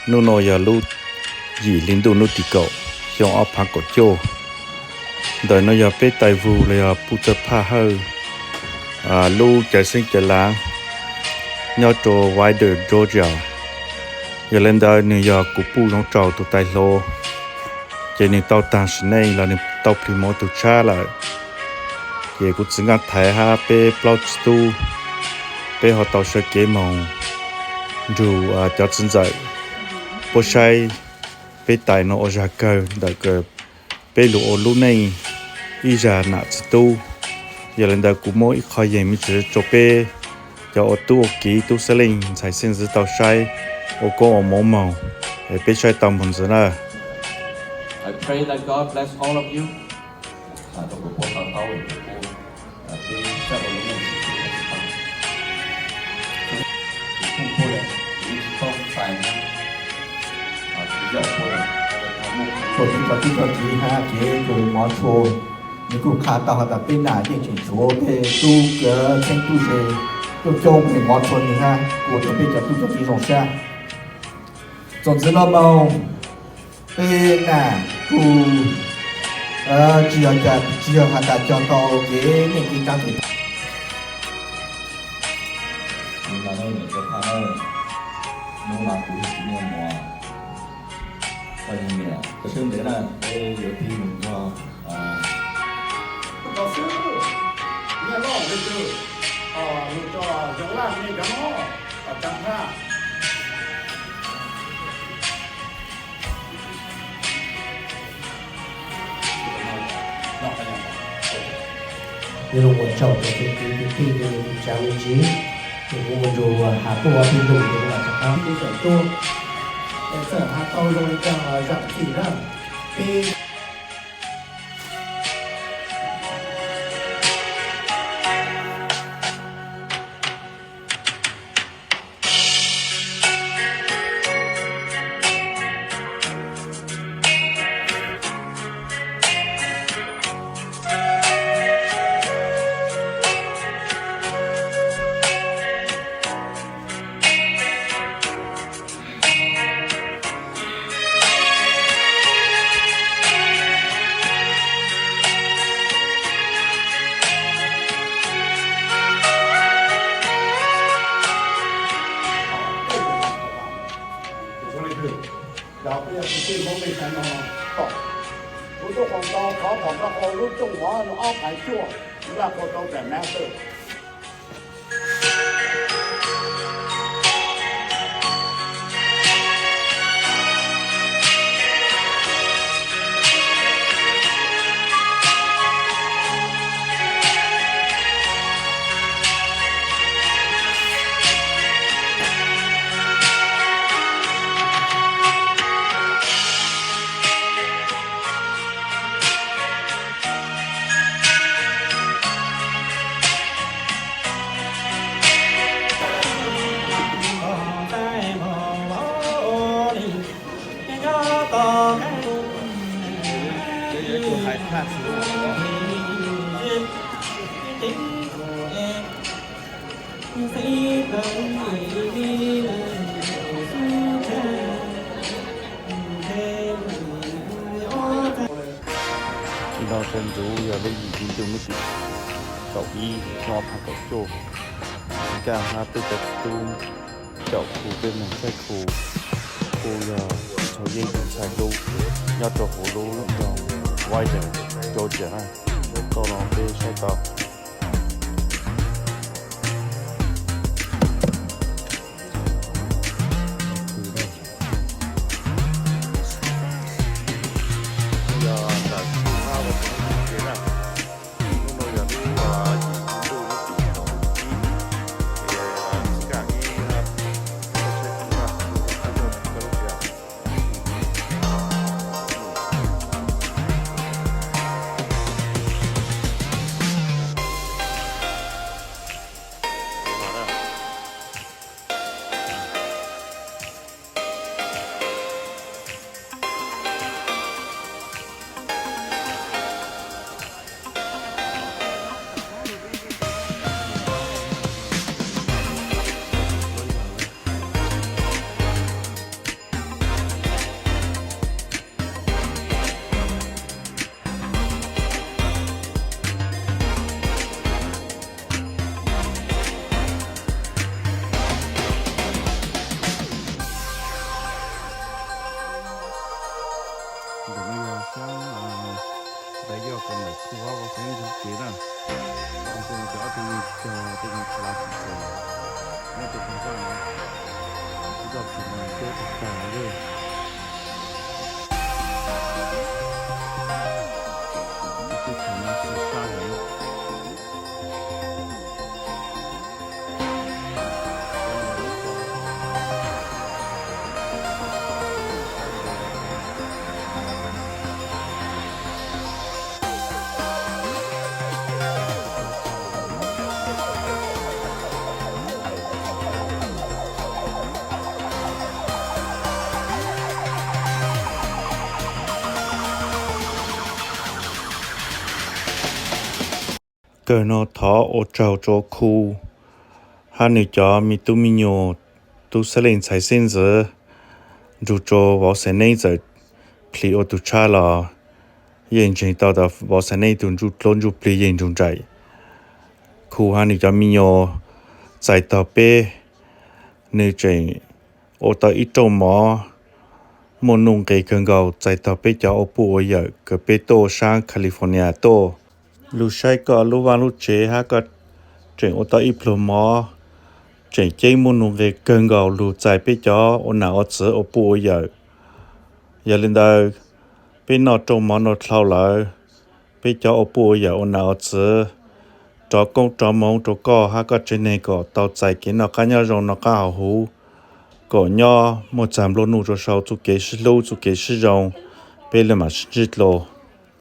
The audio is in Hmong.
Hnub no yog lub yim hli ntuj hnub tim kaum xyoo ob phav kaum cuaj. Ntawm no yog peb tais vug los yog Pub Txawj Phaj Hawj lub cawv xeeb cawv lav nyob rau Wilder, Georgia. Yog li ntawd nws yog kuv Pub Zoov Tsaus tus tais hluas, ces nws tau tag sim neej los nws tau plhis mov tus tshab lawm. Ces kuv txiv Nkaj Thaiv hab peb plaub txiv tub, peb ho tau sawv kev moog nrug cov txiv ntxawm puab saib peb tais no ua zag kawg ntawm peb lug ua lub neej ib zag nam txiv tub. Yog li ntawd kuv muab ib qho yeeg me ntsis rua peb cov ua tub ua kiv tub xeeb leej ntxhais xeeb ntxwv tau saib ua koob ua moov moog, es peb saib tau moog ntxiv na. Txhua txhua tub txhua kiv hab kev kws mov tshua, nws kuj qha tau has tas peb nam yeej tseem tshuav tej tub kws txheeb tub se coob coob, nws mov tshua nws hab kuj ua rua peb cov tub cov kiv zoo sab. Txuas ntxiv no moog, peb nam kuj tsis yog has tas cog tau kev neej kev tsaav kev. Hnub no kuv tsis muaj mov, koj yog niam, sawv ntev na peb yuav tig mus nrog tus xib hwb Nyiaj Lauj lwm tus lug rua Zoov Laj me cov mob tom Tsav Phaj. Nyob zoo ua tsaug rua tus kwv tus tij, tus tsav tus tsiv, tus kuv mus nrug has tuaj ua peb lug tus ua tsav qab peb tawm tuaj, es txawm has tau zoo li cas los zam txim na. Peb Yog peb yog kwv tij Hmoob mej xaav no, kuv tub qhuas tau thov kom npaj qhua lub rooj mov ob phav cuaj, npaj qhua tau pem nab xwb. Ib no sawv ntxuv yog lub yim hli ntuj hnub tim kaum ib xyoo ob phav kaum cuaj, Nkaj hab peb cov tub caum khu peb moog txhawb khu, khu yog txhua yeeb txhua ntxhais tub nyob rau huv lub nroog Wilder, Georgia na. Tau no peb saib tau. Yog ntawm kuv hab ua tug tub ces na, hnub no yog lub yim hli ntuj hnub tim kaum ib, es tsis kam ib, koj saib kuv na, kuv tub nrog koj lub tias Ces ntawm khu hab vauv xeev neej ntawd ces na, ces cov ob tug me cog tej zoo khav lav tsis txawm, nyob rau pem vaj no, ib txoj kev no coob tag tag li. Ib tug thaum no xwb sab heev. Kawg no thov ua tsaug rau khu hab nws cov me tub me nyuam, tub xeeb leej ntxhais xeeb ntxwv, nrug rua vauv xeev neej txawm plhis ua tug tshab los yeej ntseeg tau tas vauv xeev neej tug ntsuj dlua ntsuj plig yeej nrug nraim. Khu hab nws cov me nyuam txais tog peb, nws tseem ua tau ib rooj mov muaj nuj nqes kawg nkaus txais tog peb cov ua puj ua yawm kws peb tuaj saab California tuaj. Lug saib koj lub vaj lub tsev hab koj tseem ua tau ib pluag mov, tseem ceeb muaj nuj nqes kawg nkaus lug txais peb cov ua nam ua txwv ua puj ua yawm. Yog li ntawd, peb noj rooj mov no dlhau lawm, peb cov ua puj ua yawm ua nam ua txwv rov koob rov moov rau koj hab koj tsev neeg kom tau txais kev noj qab nyob zoo noj qab haus huv, kom nyob muaj txag nplua nuj rua sau txuj kev sib hlub txuj kev sib zoo. Peb le maam sib ntsib dlua.